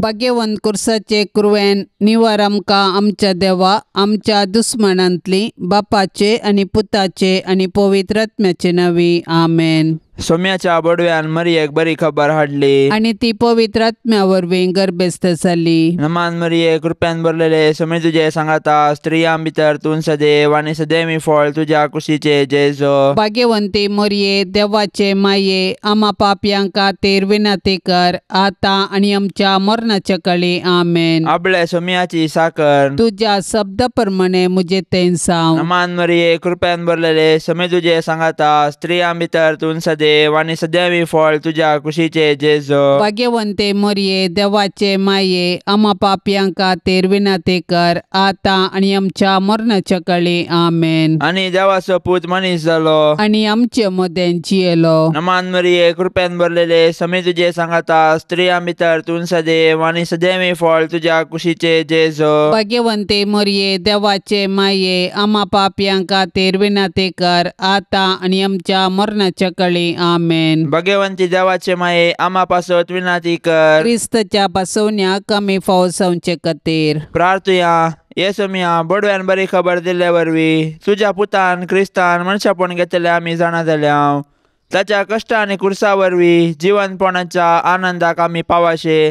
भाग्यवंत कुर्साचे कुरवेन निवार आमकां आमच्या देवा आमच्या दुस्मनांतली बापाचे आनी पुताचे आनी पवित्र आत्म्याचे नांवी आमेन. सोम्याच्या बडव्यान मरियेक बरी खबर हाडली आनी ती पवित्र आत्म्या वरवीं गर्भस्थ जाली. नमान मरिये कृपेन भरलेले सोमे तुजे सांगाता स्त्रियां भितर तूं सदैव आनी सदैवी फळ तुज्या कुशीचे जेजो. भाग्यवंती मरिये देवाचे माये आमा पापयां खातीर विनंती कर आतां आनी आमच्या मरणाच्या काळी आमेन. आपले सोम्याची साकर तुज्या शब्दा प्रमाणे म्हजे तें जावं. नमान मरिये कृपेन भरलेले सोमे तुजे सांगाता स्त्रियां भितर तूं सदैव आनी सदैवी फळ तुज्या कुशीचे जेजो. भाग्यवंते मरिये देवाचे माये आमा पापयां खातीर विनंती कर आतां आनी आमच्या मरणाच्या काळी आमेन. आनी देवाचो पूत मनीस जालो आनी आमचे मदें जियेलो. नमान मरिये कृपेन भरलेले समे तुजे सांगाता स्त्रियां भितर तूं सदैव आनी सदैवी फळ तुज्या कुशीचे जेजो. भाग्यवंते मरिये देवाचे माये आमा पापयां खातीर विनंती कर आतां आनी आमच्या मरणाच्या काळी आमेन. भगवंती देवाचे माये आमा पासत विनंती कर. क्रिस्तच्या बसवण्याक आमी फावो जावचे खातीर प्रार्थुया. येसोमिया बडव्यान बरी खबर दिल्ले वरवीं तुज्या पुतान क्रिस्तान मनशापण घेतले आमी जाणा जाल्या. ताच्या कश्ट आनी कुर्सा वरवीं जिवनपणाच्या आनंदाक आमी पावाशे.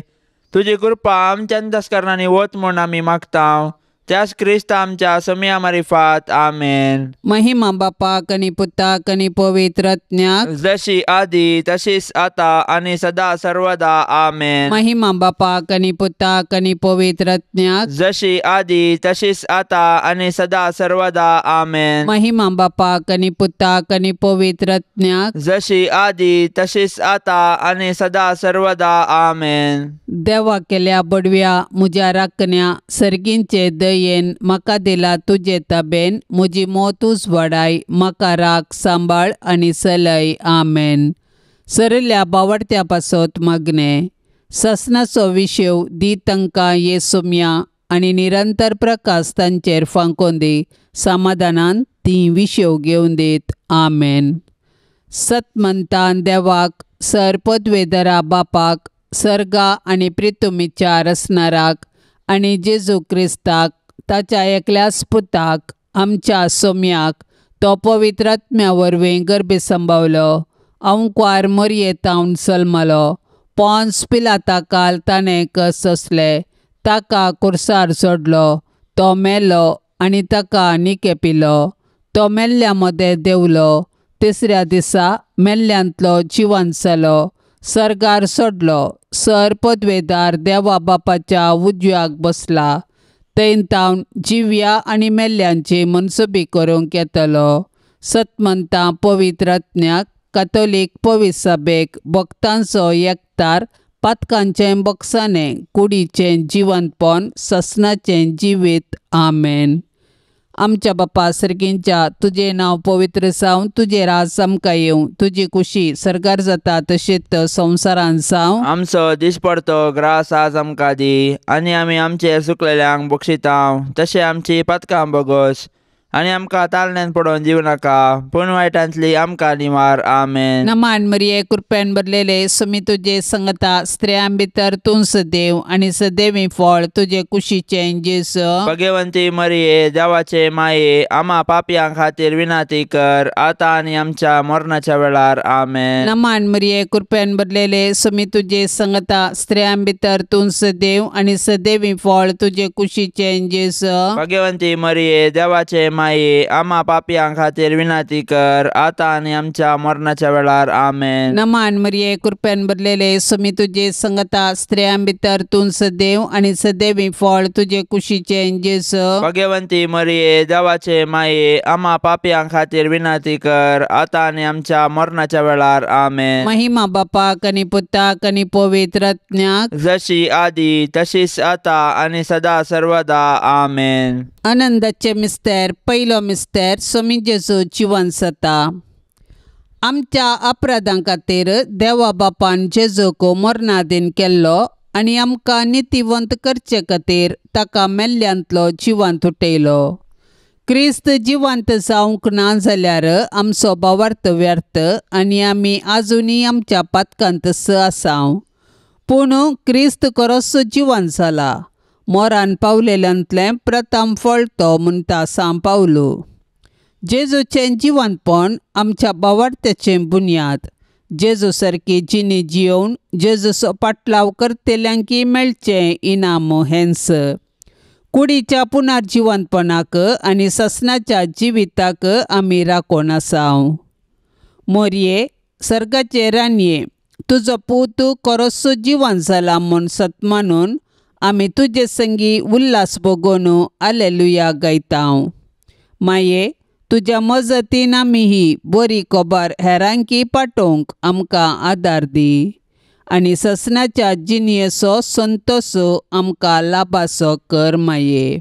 तुजी कृपा आमच्या अंतस्करणांनी वत म्हूण आमी मागता. त्यास क्रिस्त आमच्या सोमिया मारिफात आमेन. महिमा बापाक आनी पुताक आनी पवित्र आत्म्याक जशी आदी तशीच आता आनी सदा सर्वदा आमेन. महिमा बापाक आनी पुताक आनी पवित्र आत्म्याक जशी आदी तशीच आता आनी सदा सर्वदा आमेन. महिमा बापाक आनी पुताक आनी पवित्र आत्म्याक जशी आदी तशीच आता आनी सदा सर्वदा आमेन. देवा केल्या बडव्या म्हज्या राखण्या सर्गींचे दयेन म्हाका दिला तुजे ताबेन म्हजी मोतूच वाडाय म्हाका राख सांबाळ आनी सलय आमेन. सरल्या बावडत्या पासत मागणें ससनाचो विशेव दी तांकां येसुम्या आनी निरंतर प्रकाश तांचेर फांकोवन दी समाधानान ती विशेव घेवन दीत आमेन. सतमंतान देवाक सर पदवेधरा बापाक सर्गा आनी प्रितुमीच्या रसनाराक आनी जेजू क्रिस्ताक ताच्या एकल्याच पुताक आमच्या सोम्याक तो पवित्र आत्म्या वरवीं गर्भे संभावलो अंकुआर मरयेतावन सलमलो पोन्स पिलाता काल ताणें कस सोंसले ताका कुर्सार सोडलो तो मेलो आनी ताका निके पिलो तो मेल्ल्या मदें देंवलो तिसऱ्या दिसा मेल्ल्यांतलो जिवंत जालो सर्गार सोडलो सर पदवेदार देवा बापाच्या उजव्याक बसला थंय तावन जिव्या आनी मेल्ल्यांची मनसुबी करूंक येतलो. सतमंतां पवित्र आत्म्याक कातोलीक पवित्र सभेक भक्तांचो एकतार पातकांचें बक्षाणें कुडीचें जिवंतपण ससनाचें जिवीत आमेन. आमच्या बापा सर्गींच्या तुजें नांव पवित्र जावं तुजें राज आमकां येवं तुजी कुशी सर्गार जाता तशीच संवसारांत जावं. आमचो दिसपडतो ग्रास आज आमकां दी आनी आमी आमचेर चुकलेल्यांक बक्षिता तशें आमची पातकां बोगस आनी आमकां तालण्यान पडोवन दिवं नाका पूण वायटांतली आमकां निवार आमेन. नमान मरिये कृपेन भरलेले सुमी तुजे संगता स्त्रियां भितर तूं सदैव आनी सदैवी फळ तुजे कुशीचें जेजू. भगवंती मरिये देवाचे माये आमा पापयां खातीर विनंती कर आतां आनी आमच्या मरणाच्या वेळार आमेन. नमान मरिये कृपेन भरलेले सुमी तुजे संगता स्त्रियां भितर तूं सदैव आनी सदैवी फळ तुजे कुशीचें जेजू. भगवंती मरिये देवाचे माये आमा पापयां खातीर विनंती कर आतां आनी आमच्या मरणाच्या वेळार आमेन. नमान मरिये कृपेन भरलेले सुमी तुजे संगता स्त्रियां भितर तूं सदैव आनी सदैवी फळ तुजे कुशीचें जेजू. भगवंती मरिये देवाचे माये आमा पापयां खातीर विनंती कर आतां आनी आमच्या मरणाच्या वेळार आमेन. महिमा बापाक आनी पुताक आनी पवित्र आत्म्याक जशी आदी तशीच आतां आनी सदा सर्वदा आमेन. आनंदाचे मिस्तेर पयलो मिस्तेर स्वामी जेजू जिवन जाता. आमच्या अपराधां खातीर देवा बापान जेजूक मरणादीन केल्लो आनी आमकां नितीवंत करचे खातीर ताका मेल्ल्यांतलो जिवंत उठयलो. क्रिस्त जिवंत जावंक ना जाल्यार आमचो भावार्थ व्यर्थ आनी आमी आजुनूय आमच्या पातकांत आसाव. पूण क्रिस्त करोस जिवन जाला मोरान पावलेल्यांतलें प्रथम फळ तो म्हणटा सांव पावलो. जेजूचें जिवनपण आमच्या बावार्थ्याचें बुन्याद. जेजू सारकी जिणी जियोवन जेजूचो पाटलाव करतल्यांकी मेळचें इनाम हेंच. कुडीच्या पुनर्जिवनपणाक आनी ससनाच्या जिविताक आमी राखून आसाव. मोरये सर्गाचे रानये तुजो पूत करोसो जिवन जाला म्हूण सत मानून आमी तुजे संगी उल्हास भोगोवन आलेलुया गायताव. माये तुज्या मजतीन आमी ही बरी खबर हेरांकी पाठोवंक आमकां आदार दी आनी ससनाच्या जिणयेचो संतोश आमकां लाभासो कर माये.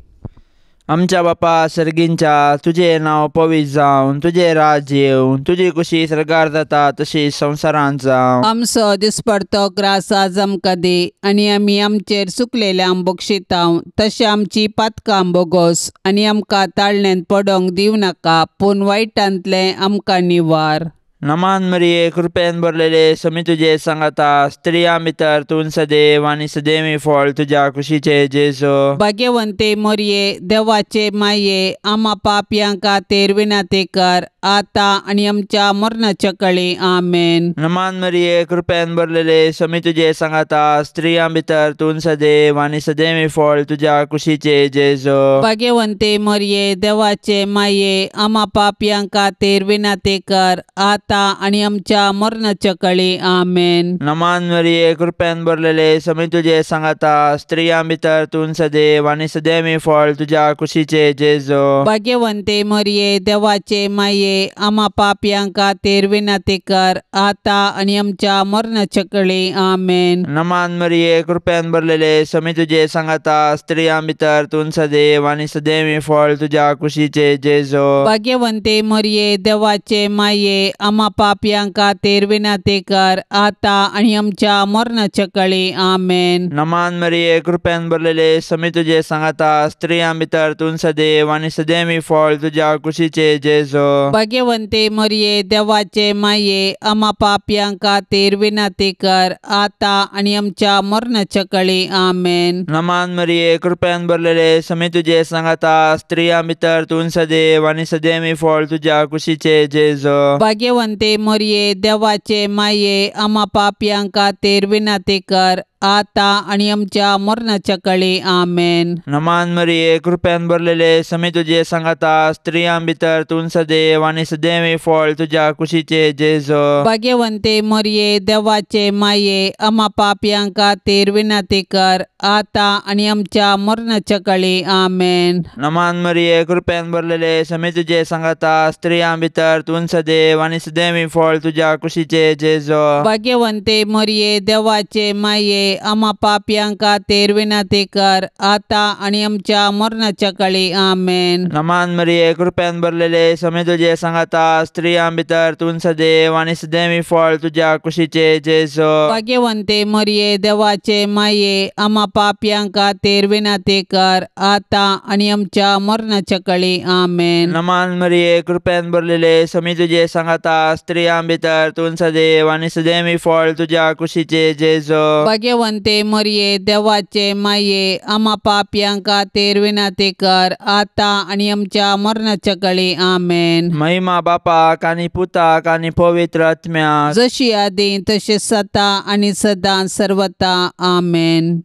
आमच्या बापा सर्गींच्या तुजें नांव पवित्र जावन तुजें राज येवन तुजी कुशी सर्गार जाता तशी संवसारांत जावं. आमचो दिसपडतो ग्रास आज आमकां दी आनी आमी आमचेर चुकलेल्यांक बक्षितांव तशें आमची पातकां बोगोस आनी आमकां ताळण्यांत पडोंक दिवं नाका पूण वायटांतलें आमकां निवार. नमान मरिये कृपेन भरलेले समी तुजे सांगाता स्त्रियां भितर तूं सदैव आनी सदैवी फळ तुज्या कुशीचे जेजू. भाग्यवंते मोरये देवाचे माये आमा पापयां खातीर विनंती कर आतां आनी आमच्या मरणाच्या कळी. आमेन. नमान मरिये कृपेन भरलेले समी तुजे सांगाता स्त्रियां भितर तूं सदैव आनी सदैवी फळ तुज्या कुशीचे जेजू. भाग्यवंते मोरये देवाचे माये आमा पापयां खातीर विनंती कर आतां आनी आमच्या मरणाच्या कळी. आमेन. नमान मरिये कृपेन भरलेले समी तुजे सांगाता स्त्रियां भितर तूं सदैव आनी सदैवी फळ तुज्या कुशीचे जेजू. भाग्यवंते मोरये देवाचे माये आमा पापयां खातीर विनंती कर आतां आनी आमच्या मरणाच्या कळी. आमेन. नमान मरिये कृपेन भरलेले समी तुजे सांगाता स्त्रियां भितर तूं सदैव आनी सदैवी फळ तुज्या कुशीचे जेजू. भाग्यवंते मोरये देवाचे माये आमा पापयां खातीर विनंती कर आतां आनी आमच्या मरणाच्या कळी. आमेन. नमान मरिये कृपेन भरलेले समी तुजे सांगाता स्त्रियां भितर तूं सदैव आनी सदैवी फळ तुज्या कुशीचे जेजू. भाग्यवंते मोरये देवाचे माये आमा पापयां खातीर विनंती कर आतां आनी आमच्या मरणाच्या कळी. आमेन. नमान मरिये कृपेन भरलेले समी तुजे सांगाता स्त्रियां भितर तूं सदैव आनी सदैवी फळ तुज्या कुशीचे जेजू. भाग्यवंते मोरये देवाचे माये आमा पापयां खातीर विनंती कर आतां आनी आमच्या मरणाच्या कळी. आमेन. नमान मरिये कृपेन भरलेले समी तुजे सांगाता स्त्रियां भितर तूं सदैव आनी सदैवी फळ तुज्या कुशीचे जेजू. भाग्यवंते मोरये देवाचे माये आमा पापयां खातीर विनंती कर आतां आनी आमच्या मरणाच्या कळी. आमेन. नमान मरिये कृपेन भरलेले समी तुजे सांगाता स्त्रियां भितर तूं सदैव आनी सदैवी फळ तुज्या कुशीचे जेजू. भाग्यवंते मोरये देवाचे माये आमा पापयां खातीर विनंती कर आतां आनी आमच्या मरणाच्या कळी. आमेन. नमान मरिये कृपेन भरलेले समी तुजे सांगाता स्त्रियां भितर तूं सदैव आनी सदैवी फळ तुज्या कुशीचे जेजू. भाग्यवंते मोरये देवाचे माये आमा पापयां खातीर विनंती कर आतां आनी आमच्या मरणाच्या कळी. आमेन. नमान मरिये कृपेन भरलेले समी तुजे सांगाता स्त्रियां भितर तूं सदैव आनी सदैवी फळ तुज्या कुशीचे जेजू. भाग्यवंते मोरये देवाचे माये आमा पापयां खातीर विनंती कर आतां आनी आमच्या मरणाच्या कळी. आमेन. महिमा बापाक आनी पुताक आनी पवित्र आत्म्याक जशी आदी तशी सता आनी सदां सर्वता. आमेन.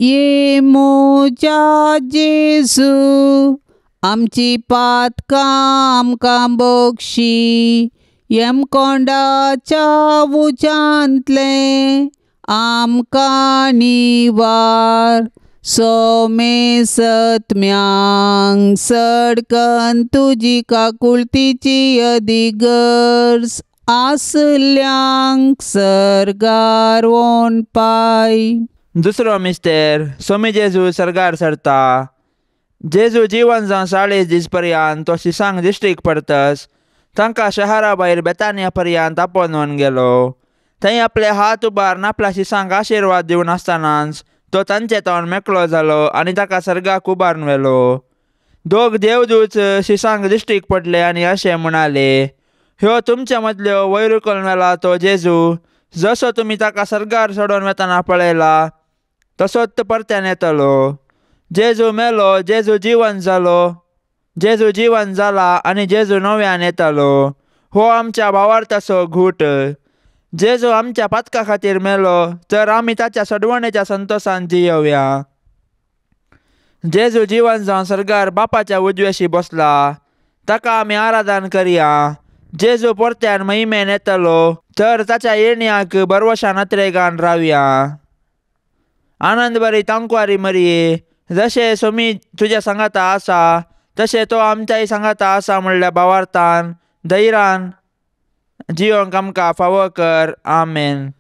ये मोजा जेजू आमची पातकां आमकां बक्षी यमकोंडाच्या उज्यांतलें आमकां निवार. सोमे सत्म्यांक सडकन तुजी काकुळतीची अदिगर्ज आसल्यांक सर्गार वोन पाय. दुसरो मिस्तेर सोमी जेजू सर्गार सरता. जेजू जिवन जावन 40 दीस पर्यंत तो शिसांक दिश्टीक पडतस तांकां शहरा भायर बेतानिया पर्यंत आपोवन गेलो. थंय आपले हात उबारून आपल्या शिसांक आशिर्वाद दिवन आसतनाच तो तांचे तोंड मेकळो जालो आनी ताका सर्गाक उबारून व्हेलो. दोग देवदूत शिसांक दिश्टीक पडले आनी अशें म्हणाले, ह्यो तुमच्या मदल्यो वयर उखलून व्हेला तो जेजू जसो तुमी ताका सर्गार सोडून वेतना पळयला तसोच परत्यान येतलो. जेजू मेलो, जेजू जिवन जालो, जेजू जिवन जाला आनी जेजू नव्यान येतलो. हो आमच्या भावार्थाचो घूट. जेजू आमच्या पातका खातीर मेलो तर आमी ताच्या सडवणेच्या संतोशान जियोवया. जेजू जिवन जावन सर्गार बापाच्या उजव्याशी बसला, ताका आमी आराधन करया. जेजू परत्यान महिमेन येतलो तर ताच्या येण्याक बरवशान अत्रेगान रावया. आनंद बरी तांकवारी मरये, जशें सोमी तुज्या सांगाता आसा तशें तो आमच्याय सांगाता आसा म्हणल्या भावार्थान धैर्यान जिवंक आमकां फावो कर. आमेन.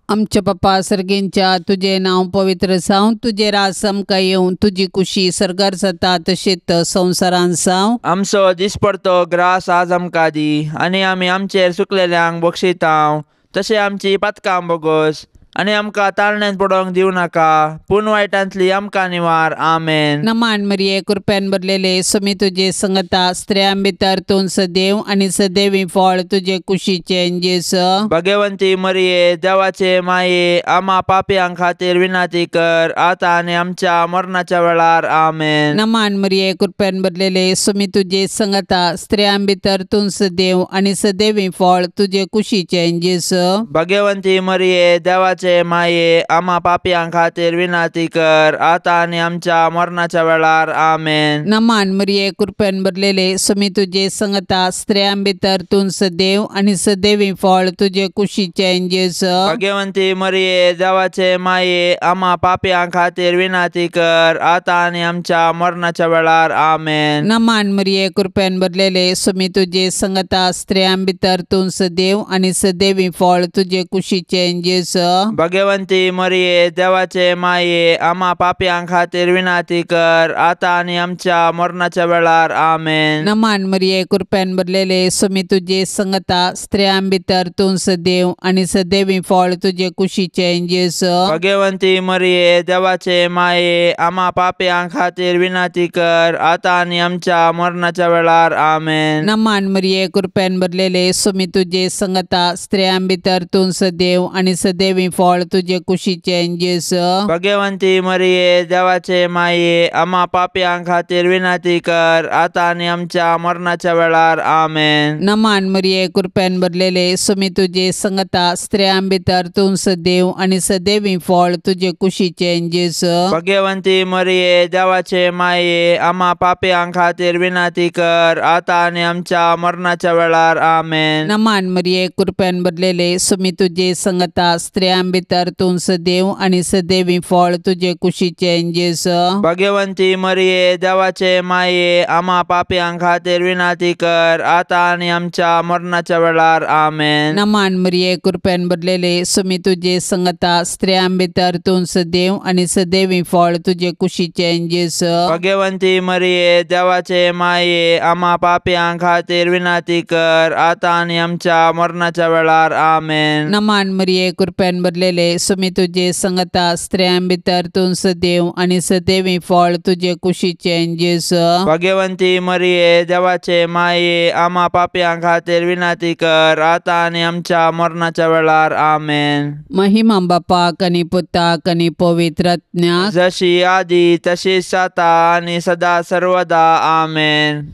आमच्या बापा सर्गींच्या, तुजें नांव पवित्र जावं, तुजें राज आमकां येवं, तुजी कुशी सर्गार जाता तशेंच संवसारान जावं. आमचो दिसपडतो ग्रास आज आमकां दी आनी आमी आमचेर सुकलेल्यांक बक्षितांव तशें आमची पातकां बोगोस आनी आमकां ताळण्यान पडोवंक दिवं नाका, पूण वायटांतली आमकां निवार. आमेन. नमान मरिये, कृपेन भरलेले, स्वामी तुजे संगता, स्त्रियां भितर तूं सदैव आनी सदैवी फळ तुजे कुशीचें जेजू. भगवंती मरिये, देवाचे माये, आमा पापयां खातीर विनंती कर आतां आनी आमच्या मरणाच्या वेळार. आमेन. नमान मरिये, कृपेन भरलेले, स्वामी तुजे संगता, स्त्रियां भितर तूं सदैव आनी सदैवी फळ तुजे कुशीचें जेजू. भगवंती मरिये, देवाचे माये, आमा पापयां खातीर विनंती कर आतां आनी आमच्या मरणाच्या वेळार. आमेन. नमान मरिये, कृपेन भरलेले, स्वामी तुजे संगता, स्त्रियां भितर तूं सदैव आनी सदैवी फळ तुजे कुशीचें जेजू. भगवंती मरिये, देवाचे माये, आमा पापयां खातीर विनंती कर आतां आनी आमच्या मरणाच्या वेळार. आमेन. नमान मरिये, कृपेन भरलेले, स्वामी तुजे संगता, स्त्रियां भितर तूं सदैव आनी सदैवी फळ तुजे कुशीचें जेजू. भगवंती मरिये, देवाचे माये, आमा पापयां खातीर विनंती कर आतां आनी आमच्या मरणाच्या वेळार. आमेन. नमान मरिये, कृपेन भरलेले, स्वामी तुजे संगता, स्त्रियां भितर तूं सदैव आनी सदैवी फळ तुजे कुशीचें जेजू. भगवंती मरिये, देवाचे माये, आमा पापयां खातीर विनंती कर आतां आनी आमच्या मरणाच्या वेळार. आमेन. नमान मरिये, कृपेन भरलेले, स्वामी तुजे संगता, स्त्रियां भितर तूं सदैव आनी सदैवी फळ तुजे कुशीचें जेजू. भगवंती मरिये, देवाचे माये, आमा पापयां खातीर विनंती कर आतां आनी आमच्या मरणाच्या वेळार. आमेन. नमान मरिये, कृपेन भरलेले, स्वामी तुजे संगता, स्त्रियां भितर तूं सदैव आनी सदैवी फळ तुजे कुशीचें जेजू. भगवंती मरिये, देवाचे माये, आमा पापयां खातीर विनंती कर आतां आनी आमच्या मरणाच्या वेळार. आमेन. नमान मरिये, कृपेन भरलेले, स्वामी तुजे संगता, स्त्रियां भितर तूं सदैव आनी सदैवी फळ तुजे कुशीचें जेजू. भगवंती मरिये, देवाचे माये, आमा पापयां खातीर विनंती कर आतां आनी आमच्या मरणाच्या वेळार. आमेन. नमान मरिये, कृपेन भरलेले, स्वामी तुजे संगता, स्त्रियां भितर तूं सदैव आनी सदैवी फळ तुजे कुशीचें जेजू. भगवंती मरिये, देवाचे माये, आमा पापयां खातीर विनंती कर आतां आनी आमच्या मरणाच्या वेळार. आमेन. नमान मरिये, कृपेन भरलेले, स्वामी तुजे संगता, स्त्रियां भितर तूं सदैव आनी सदैवी फळ तुजे कुशीचें जेजू. भगवंती मरिये, देवाचे माये, आमा पापयां खातीर विनंती कर आतां आनी आमच्या मरणाच्या वेळार. आमेन. महिमा बापाक आनी पुताक आनी पवित्र आत्म्याक, जशी आदी तशीच आतां आनी सदा सर्वदा. आमेन.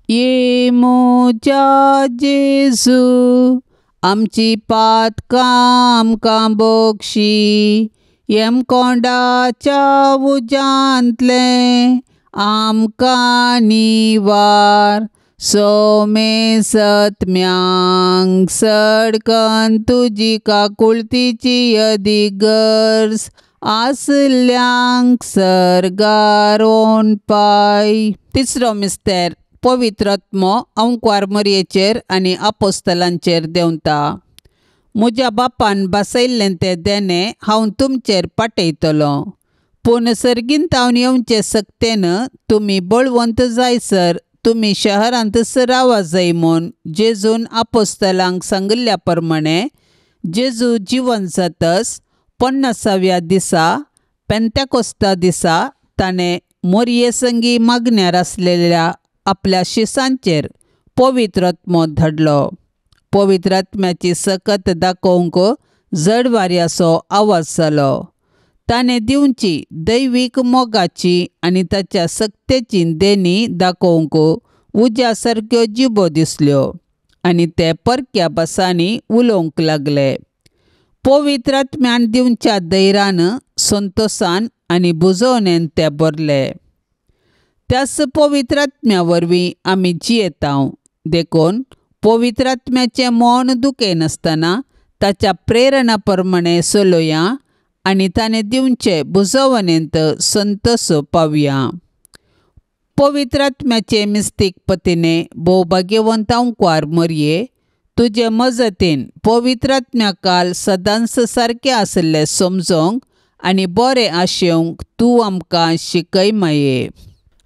ये म्हज्या जेजू, आमची पातकां आमकां बक्षी, यमकोंडाच्या उज्यांतलें आमकां निवार, सोमे सत्म्यांक सडकन तुजी काकुळतीची अदीक गरज आसल्यांक सर्गार पाय. तिसरो मिस्तेर, पवित्र आत्मो अंकवार मरयेचेर आनी आपोस्तलांचेर देंवता. म्हज्या बापान बसयल्लें तें देणें हांव तुमचेर पाटयतलो, पूण सर्गींत येवचे सक्तेन तुमी बळवंत जायसर तुमी शहरांतच रावा जाय म्हूण जेजून आपोस्तलांक सांगिल्ल्या प्रमाणे जेजू जिवन जातच 50व्या दिसा पेंतेकोस्ता दिसा ताणें मोरये संगी मागण्यार आसलेल्या आपल्या शिसांचेर पवित्र आत्मो धाडलो. पवित्र आत्म्याची सकत दाखोवंक जड वाऱ्याचो आवाज जालो. ताणें दिवची दैवीक मोगाची आनी ताच्या सक्तेची देणी दाखोवंक उज्या सारक्यो जिबो दिसल्यो आनी ते परक्या भासांनी उलोवंक लागले. पवित्र आत्म्यान दिवच्या धैर्यान, संतोसान आनी बुजोवणेन ते भरले. त्याच पवित्र आत्म्या वरवीं आमी जियेतांव. देखून पवित्र आत्म्याचें मन दुखयनासतना ताच्या प्रेरणा प्रमाणें चलोया आनी ताणें दिवचे बुजोवणेंत संतोष पावया. पवित्र आत्म्याचे मिस्तीक पतीने भोव भाग्यवंत अंकवार मरये, तुजे मजतीन पवित्र आत्म्या काल सदांच सारकें आशिल्लें समजोंक आनी बरें आशेवंक तूं आमकां शिकय माये.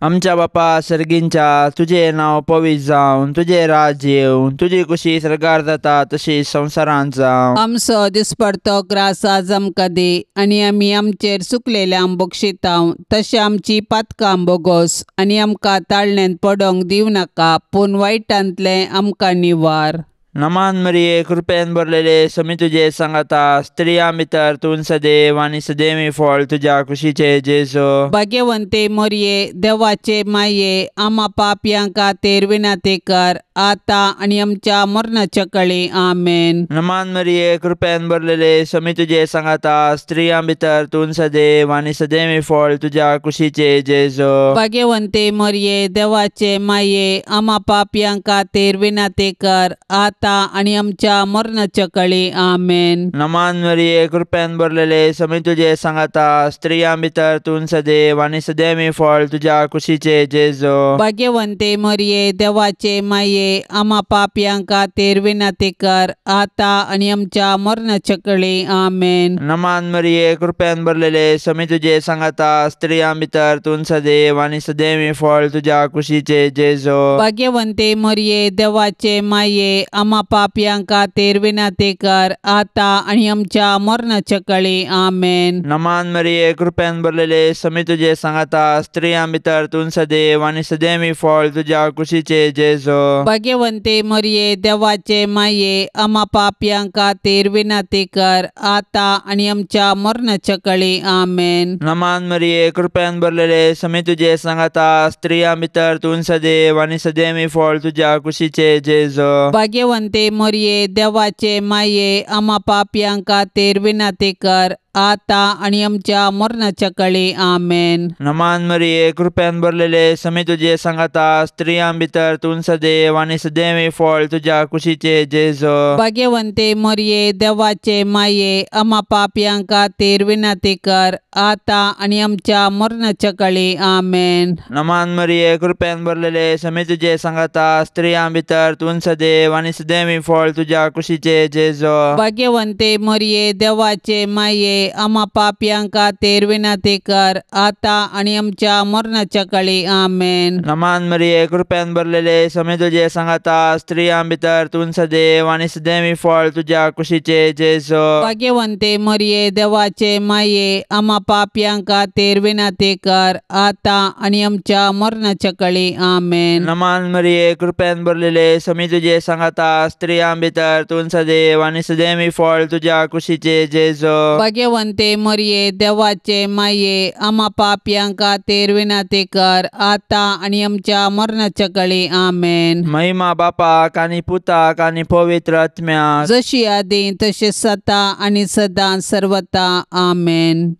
आमच्या बापा सर्गींच्या, तुजें नांव पवित्र जावन, तुजें राज येवन, तुजी कुशी सर्गार जाता तशी संवसारांत जावं. आमचो दिसपडतो ग्रास आज आमकां दी आनी आमी आमचेर चुकलेल्यांक बक्षितांव तशें आमची पातकां बोगोस आनी आमकां ताळणेंत पडोंक दिवं नाका, पूण वायटांतलें आमकां निवार. नमान मरिये, कृपेन भरलेले, समी तुजे सांगाता, स्त्रियां भितर तूं सदैव आनी सदैवी फळ तुज्या कुशीचे जेजू. भाग्यवंते मरिये, देवाचे माये, आमा पापयां खातीर विनंती कर, आतां आनी आमच्या मरणाच्या कळी. आमेन. नमान मरिये, कृपेन भरलेले, समी तुजे सांगाता, स्त्रियां भितर तूं सदैव आनी सदैवी फळ तुज्या कुशीचे जेजू. भाग्यवंते मरिये, देवाचे माये, आमा पापयां खातीर विनंती कर, आतां आनी आमच्या मरणाच्या कळी. आमेन. नमान मरिये, कृपेन भरलेले, समी तुजे सांगाता, स्त्रियां भितर तूं सदैव आनी सदैवी फळ तुज्या कुशीचे जेजू. भाग्यवंते मरिये, देवाचे माये, आमा पापयां खातीर विनंती कर, आतां आनी आमच्या मरणाच्या कळी. आमेन. नमान मरिये, कृपेन भरलेले, समी तुजे सांगाता, स्त्रियां भितर तूं सदैव आनी सदैवी फळ तुज्या कुशीचे जेजू. भाग्यवंते मरिये, देवाचे माये, आमा पापयां खातीर विनंती कर, आतां आनी आमच्या मरणाच्या कळी. आमेन. नमान मरिये, कृपेन भरलेले, समी तुजे सांगाता, स्त्रियां भितर तूं सदैव आनी सदैवी फळ तुज्या कुशीचे जेजू. भाग्यवंते मरिये, देवाचे माये, आमा पापयां खातीर विनंती कर, आतां आनी आमच्या मरणाच्या कळी. आमेन. नमान मरिये, कृपेन भरलेले, समी तुजे सांगाता, स्त्रियां भितर तूं सदैव आनी सदैवी फळ तुज्या कुशीचे जेजू. भाग्यवंते मरिये, देवाचे माये, आमा पापयां खातीर विनंती कर, आतां आनी आमच्या मरणाच्या कळी. आमेन. नमान मरिये, कृपेन भरलेले, समी तुजे सांगाता, स्त्रियां भितर तूं सदैव आनी सदैवी फळ तुज्या कुशीचे जेजू. भाग्यवंते मरिये, देवाचे माये, आमा पापयां खातीर विनंती कर, आतां आनी आमच्या मरणाच्या कळी. आमेन. नमान मरिये, कृपेन भरलेले, समी तुजे सांगाता, स्त्रियां भितर तूं सदैव आनी सदैवी फळ तुज्या कुशीचे जेजू. भाग्यवंते मरिये, देवाचे माये, आमा पापयां खातीर विनंती कर, आतां आनी आमच्या मरणाच्या कळी. आमेन. नमान मरिये, कृपेन भरलेले, समी तुजे सांगाता, स्त्रियां भितर तूं सदैव आनी सदैवी फळ तुज्या कुशीचे जेजू. भाग्यवंते मरिये, देवाचे माये, आमा पापयां खातीर विनंती कर, आतां आनी आमच्या मरणाच्या कळी. आमेन. नमान मरिये, कृपेन भरलेले, समी तुजे सांगाता, स्त्रियां भितर तूं सदैव आनी सदैवी फळ तुज्या कुशीचे जेजू. भाग्यवंते मरिये, देवाचे माये, आमा पापयां खातीर विनंती कर, आतां आनी आमच्या मरणाच्या कळी. आमेन. महिमा बापाक आनी पुताक आनी पवित्र आत्म्याक, जशी आदी तशी सता आनी सदां सर्वता. आमेन.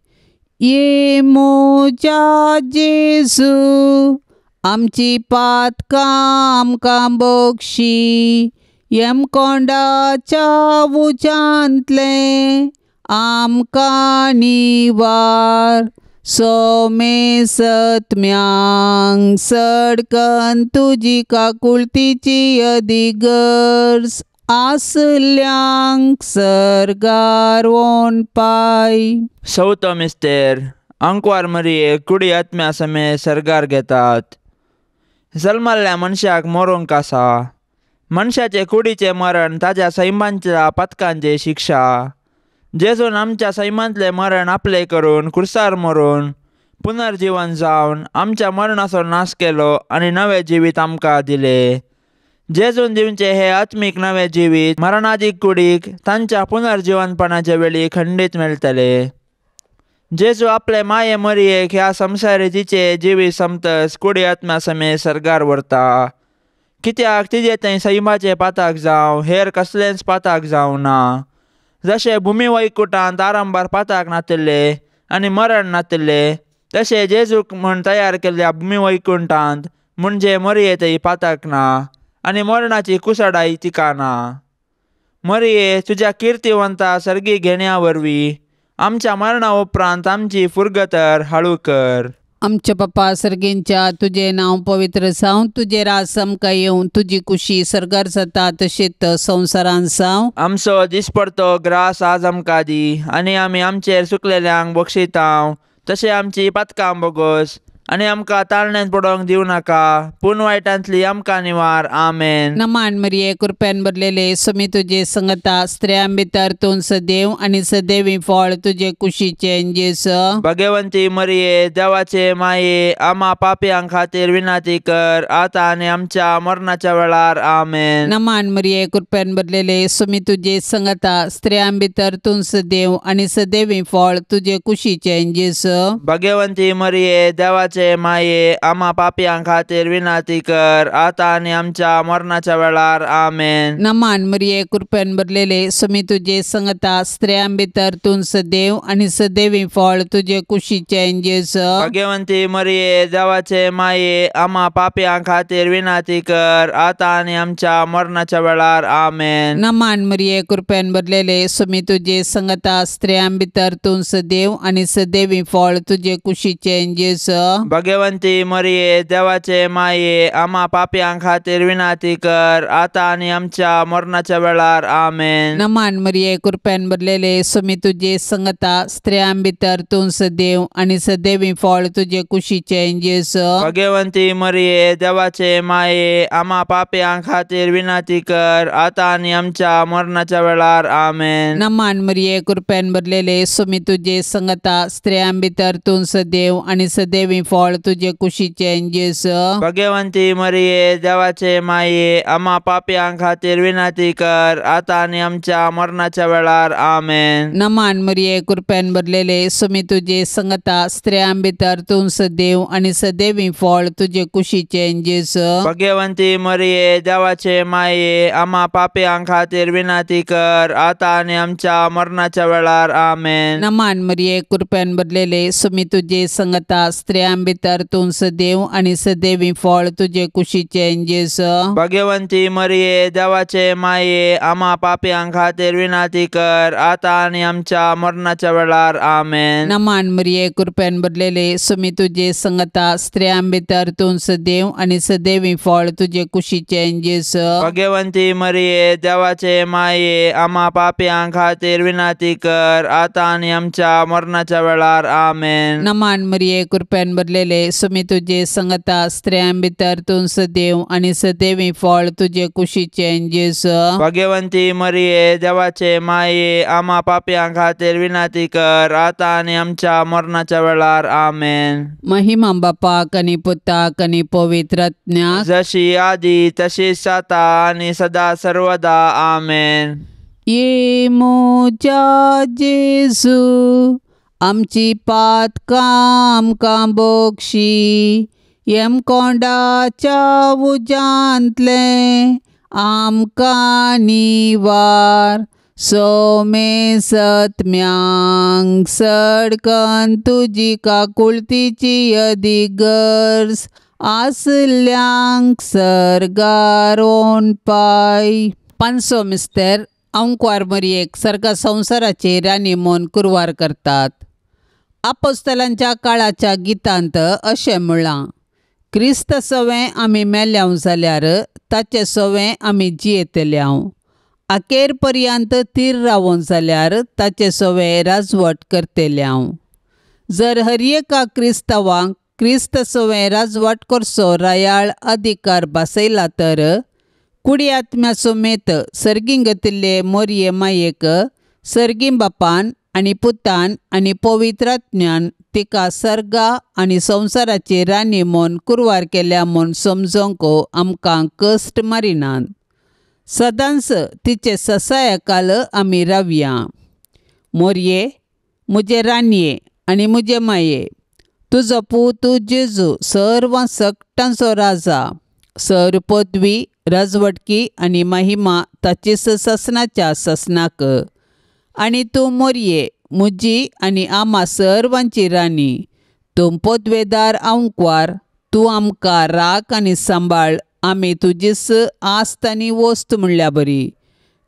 ये मोजा जेजू, आमची पातकां आमकां बक्षी, यमकोंडाच्या उज्यांतलें आमकां निवार, सोमे सत्म्यांक सडकन तुजी काकुळतीची अदिगर्ज आसल्यांक सर्गार वोन पाय. सौतो मिस्तेर, अंकवार मरिये कुडी आत्म्या समे सर्गार घेतात. जल्मल्ल्या मनशाक मरूंक आसा. मनशाचे कुडीचें मरण ताज्या सैमांच्या पातकांची शिक्षा. जेजून आमच्या सैमांतलें मरण आपलें करून कुर्सार मरून पुनर्जीवन जावन आमच्या मरणाचो नाश केलो आनी नवें जिवीत आमकां दिलें. जेजून दिवचे हे आत्मीक नवे जिवीत मरणादीक कुडीक तांच्या पुनर्जिवनपणाच्या वेळी खंडीत मेळटले. जेजू आपले माये मरयेक ह्या संवसारी तिचे जिवीत समतस कुडी आत्म्या समेत सर्गार व्हरता. कित्याक तिजे थंय सैमाचे पाताक जावं हेर कसलेंच पाताक जावं ना. जशें भुमी वैकुटांत आरंभार पाताक नातिल्ले आनी मरण नातिल्ले तशें जेजूक म्हूण तयार केल्ल्या भुमी वैकुंठांत म्हणजे मरये थंय पाताक ना आनी मरणाची कुसडाय तिका ना. मरये तुज्या किर्तिवंता सर्गी घेण्या वरवीं आमच्या मरणा उपरांत आमची फुरगतर हाळू कर. आमच्या पप्पा सर्गींच्या तुजें नांव पवित्र जावं, तुजें राज आमकां येवं, तुजी कुशी सर्गार जाता तशीच संवसारांत जावं. आमचो दिसपडतो ग्रास आज आमकां दी आनी आमी आमचेर सुकलेल्यांक बक्षितांव तशें आमची पातकां बोगोस आनी आमकां ताळण्यांत पडोवंक दिवं नाका पूण वायटांतली आमकां निवार. आमेन. नमान मरिये, कृपेन भरलेले, स्वामी तुजे संगता, स्त्रियां भितर तूं सदैव आनी सदैवी फळ तुजे कुशीचें जेजू. भगवंती मरिये, देवाचे माये, आमा पापयां खातीर विनंती कर आतां आनी आमच्या मरणाच्या वेळार. आमेन. नमान मरिये, कृपेन भरलेले, स्वामी तुजे संगता, स्त्रियां भितर तूं सदैव आनी सदैवी फळ तुजे कुशीचें जेजू. भगवंती मरिये, देवाचे माये, आमा पापयां खातीर विनंती कर आतां आनी आमच्या मरणाच्या वेळार. आमेन. नमान मरिये, कृपेन भरलेले, स्वामी तुजे संगता, स्त्रियां भितर तूं सदैव आनी सदैवी फळ तुजे कुशीचें जेजू. भगवंती मरिये, देवाचे माये, आमा पापयां खातीर विनंती कर आतां आनी आमच्या मरणाच्या वेळार. आमेन. नमान मरिये, कृपेन भरलेले, स्वामी तुजे संगता, स्त्रियां भितर तूं सदैव आनी सदैवी फळ तुजे कुशीचें जेजू. भगवंती मरिये, देवाचे माये, आमा पापयां खातीर विनंती कर आतां आनी आमच्या मरणाच्या वेळार. आमेन. नमान मरिये, कृपेन भरलेले, स्वामी तुजे संगता, स्त्रियां भितर तूं सदैव आनी सदैवी फळ तुजे कुशीचें जेजू. भगवंती मरिये, देवाचे माये, आमा पापयां खातीर विनंती कर आतां आनी आमच्या मरणाच्या वेळार. आमेन. नमान मरिये, कृपेन भरलेले, स्वामी तुजे संगता, स्त्रियां भितर तूं सदैव आनी सदैवी फळ तुजे कुशीचें जेजू. भगवंती मरिये, देवाचे माये, आमा पापयां खातीर विनंती कर आतां आनी आमच्या मरणाच्या वेळार. आमेन. नमान मरिये, कृपेन भरलेले, स्वामी तुजे संगता, स्त्रियां भितर तूं सदैव आनी सदैवी फळ तुजे कुशीचें जेजू. भगवंती मरिये, देवाचे माये, आमा पापयां खातीर विनंती कर आतां आनी आमच्या मरणाच्या वेळार. आमेन. नमान मरिये, कृपेन भरलेले, स्वामी तुजे संगता, स्त्रियां भितर तूं सदैव आनी सदैवी फळ तुजे कुशीचें जेजू. भगवंती मरिये, देवाचे माये, आमा पापयां खातीर विनंती कर आतां आनी आमच्या मरणाच्या वेळार. आमेन. नमान मरिये, कृपेन भरलेले, स्वामी तुजे संगता, स्त्रियां भितर तूं सदैव आनी सदैवी फळ तुजे कुशीचें जेजू. भगवंती मरिये, देवाचे माये, आमा पापयां खातीर विनंती कर आतां आनी आमच्या मरणाच्या वेळार. आमेन. नमान मरिये, कृपेन भरलेले, स्वामी तुजे संगता, स्त्रियां भितर तूं सदैव आनी सदैवी फळ तुजे कुशीचें जेजू. भगवंती मरिये, देवाचे माये, आमा पापयां खातीर विनंती कर आतां आनी आमच्या मरणाच्या वेळार. आमेन. महिमा बापाक आनी पुताक आनी पवित्र आत्म्याक, जशी आदी तशीच आतां आनी सदा सर्वदा. आमेन. ये म्हज्या जेजू, आमची पातकां आमकां बक्षी, यमकोंडाच्या उज्यांतलें आमकां निवार, सोमे सत्म्यांक सडकन तुजी काकुळतीची अदीक गरज आसल्यांक सर्गार पाय. पांचसो मिस्तर अंकवार मरयेक सर्गा संवसाराचे राणी म्हूण कुरवार करतात. आपोस्तलांच्या काळाच्या गितांत अशें म्हळां, क्रिस्त सवें आमी मेल्यांव जाल्यार ताचे सवें आमी जियेतल्यांव, अखेर पर्यंत थीर रावोन जाल्यार ताचे सवें राजवट करतल्यांव. जर हर एका क्रिस्तांवांक क्रिस्त सवें राजवट करचो रायाळ अधिकार भासयला तर कुडी आत्म्या समेत सर्गीं घेतिल्ले मोरये मायेक सर्गीं बापान आनी पुतान आनी पवित्र आत्म्यान तिका सर्गा आनी संवसाराची राणी म्हूण कुरवार केल्या म्हूण समजोंक आमकां कश्ट मारिनात. सदांच तिचे ससायकाल आमी रावया. मोरये म्हजे राणये आनी म्हजे माये, तुजो पूत जेजू सर्व सकटांचो राजा, सर पदवी राजवटकी आनी महिमा ताचीच ससनाच्या ससनाक. आनी तूं मोरये म्हजी आनी आमा सर्वांची राणी, तूं पदवेदार आंकवार, तूं आमकां राख आनी सांबाळ, आमी तुजीच आस्त आनी वस्त म्हणल्या बरी.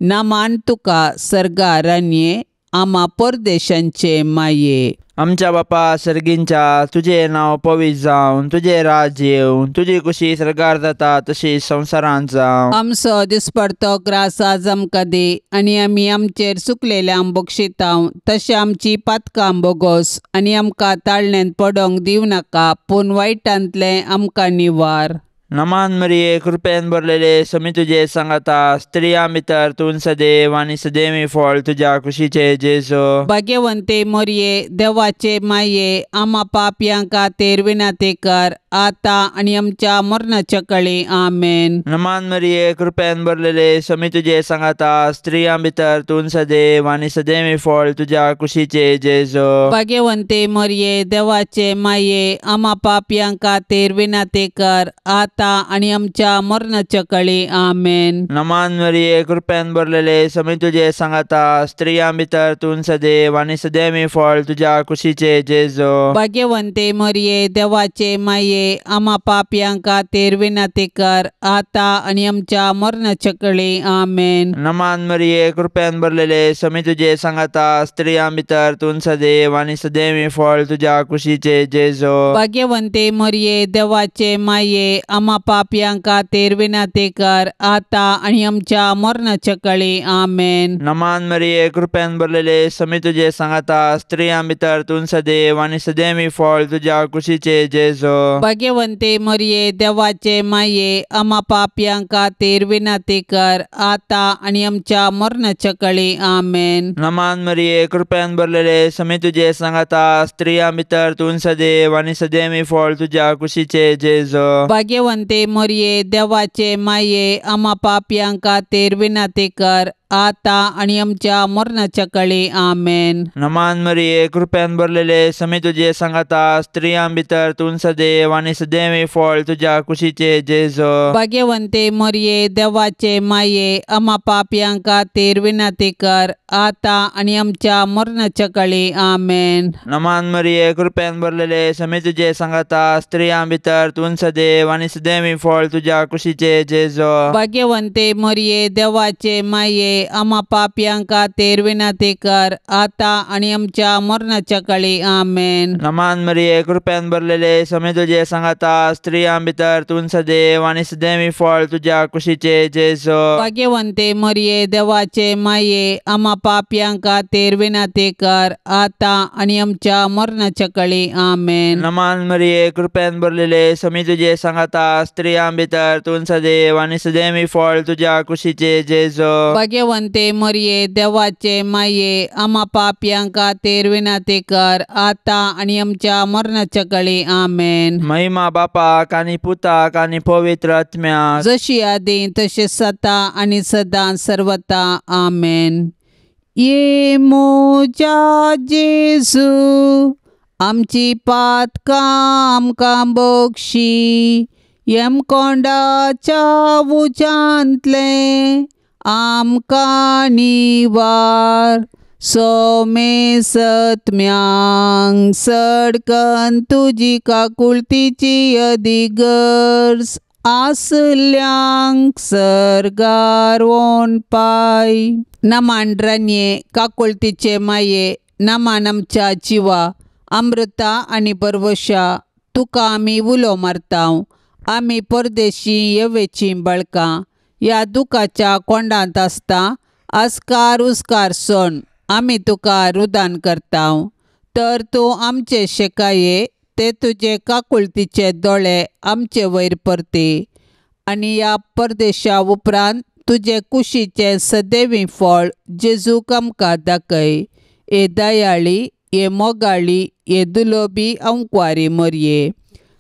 नामान तुका सर्गा राणये, आमा परदेशांचे माये. आमच्या बापा सर्गींच्या, तुजें नांव पवित्र जावन, तुजें राज्य येवन, तुजी कुशी सर्गार जाता तशी संवसारांत जावं. आमचो दिसपडतो ग्रास आज आमकां दी आनी आमी आमचेर चुकलेल्यांक बक्षितांव तशें आमची पातकां बोगोस आनी आमकां ताळण्यांत पडोंक दिवं नाका, पूण वायटांतलें आमकां निवार. नमान मरिये, कृपेन भरलेले, समी तुजे सांगाता, स्त्रियां भितर तूं सदैव आनी सदैवी फळ तुज्या कुशीचे जेजू. भाग्यवंते मोरये, देवाचे माये, आमा पापयां खातीर विनंती कर आतां आनी आमच्या मरणाच्या कळी. आमेन. नमान मरिये, कृपेन भरलेले, समी तुजे सांगाता, स्त्रियां भितर तूं सदैव आनी सदैवी फळ तुज्या कुशीचे जेजू. भाग्यवंते मोरये, देवाचे माये, आमा पापयां खातीर विनंती कर आतां आनी आमच्या मरणाच्या कळी. आमेन. नमान मरिये, कृपेन भरलेले, समी तुजे सांगाता, स्त्रियां भितर तूं सदैव आनी सदैवी फळ तुज्या कुशीचे जेजू. भाग्यवंते मोरये, देवाचे माये, आमा पापयां खातीर विनंती कर आतां आनी आमच्या मरणाच्या कळी. आमेन. नमान मरिये, कृपेन भरलेले, समी तुजे सांगाता, स्त्रियां भितर तूं सदैव आनी सदैवी फळ तुज्या कुशीचे जेजू. भाग्यवंते मोरये, देवाचे माये, आमा पापयां खातीर विनंती कर आतां आनी आमच्या मरणाच्या कळी. आमेन. नमान मरिये, कृपेन भरलेले, समी तुजे सांगाता, स्त्रियां भितर तूं सदैव आनी सदैवी फळ तुज्या कुशीचे जेजू. भाग्यवंते मोरये, देवाचे माये, आमा पापयां खातीर विनंती कर आतां आनी आमच्या मरणाच्या कळी. आमेन. नमान मरिये, कृपेन भरलेले, समी तुजे सांगाता, स्त्रियां भितर तूं सदैव आनी सदैवी फळ तुज्या कुशीचे जेजू. भाग्यवंते मोरये, देवाचे माये, आमा पापयां खातीर विनंती कर आतां आनी आमच्या मरणाच्या कळी. आमेन. नमान मरिये, कृपेन भरलेले, समी तुजे सांगाता, स्त्रियां भितर तूं सदैव आनी सदैवी फळ तुज्या कुशीचे जेजू. भाग्यवंते मोरये, देवाचे माये, आमा पापयां खातीर विनंती कर आतां आनी आमच्या मरणाच्या कळी. आमेन. नमान मरिये, कृपेन भरलेले, समी तुजे सांगाता, स्त्रियां भितर तूं सदैव आनी सदैवी फळ तुज्या कुशीचे जेजू. भाग्यवंते मोरये, देवाचे माये, आमा पापयां खातीर विनंती कर आतां आनी आमच्या मरणाच्या कळी. आमेन. नमान मरिये, कृपेन भरलेले, समी तुजे सांगाता, स्त्रियां भितर तूं सदैव आनी सदैवी फळ तुज्या कुशीचे जेजू. भाग्यवंते मोरये, देवाचे माये, आमा पापयां खातीर विनंती कर आतां आनी आमच्या मरणाच्या कळी. आमेन. नमान मरिये, कृपेन भरलेले, समी तुजे सांगाता, स्त्रियां भितर तूं सदैव आनी सदैवी फळ तुज्या कुशीचे जेजू. भाग्यवंते मोरये, देवाचे माये, आमा पापयां खातीर विनंती कर आतां आनी आमच्या मरणाच्या कळी. आमेन. महिमा बापाक आनी पुताक आनी पवित्र आत्म्याक, जशी आदी तशी सता आनी सदां सर्वता. आमेन. ये म्हज्या जेजू, आमची पातकां आमकां बक्षी, यमकोंडाच्या उज्यांतलें आमकां निवार, सोमे सत्म्यांक सडकन तुजी काकुळतीची अदिगर्ज आसल्यांक सर्गार वोन पाय. नमान रानये, काकुळतीचे माये, नमान आमच्या जिवा, अमृता आनी परवशा, तुका आमी उलो मारतांव. आमी परदेशी येवेचीं बळकां ह्या दुखाच्या कोंडांत आसता आस्कार उस्कार सोण आमी तुका रुदान करतांव. तर तूं आमचे शेकाये ते तुजे काकुळतीचे दोळे आमचे वयर परती आनी ह्या परदेशा उपरांत तुजे कुशीचें सदैवी फळ जेजूक आमकां दाखय. हे दयाळी, हे मोगाळी, हे दुलोबी अंकवारी मोरये,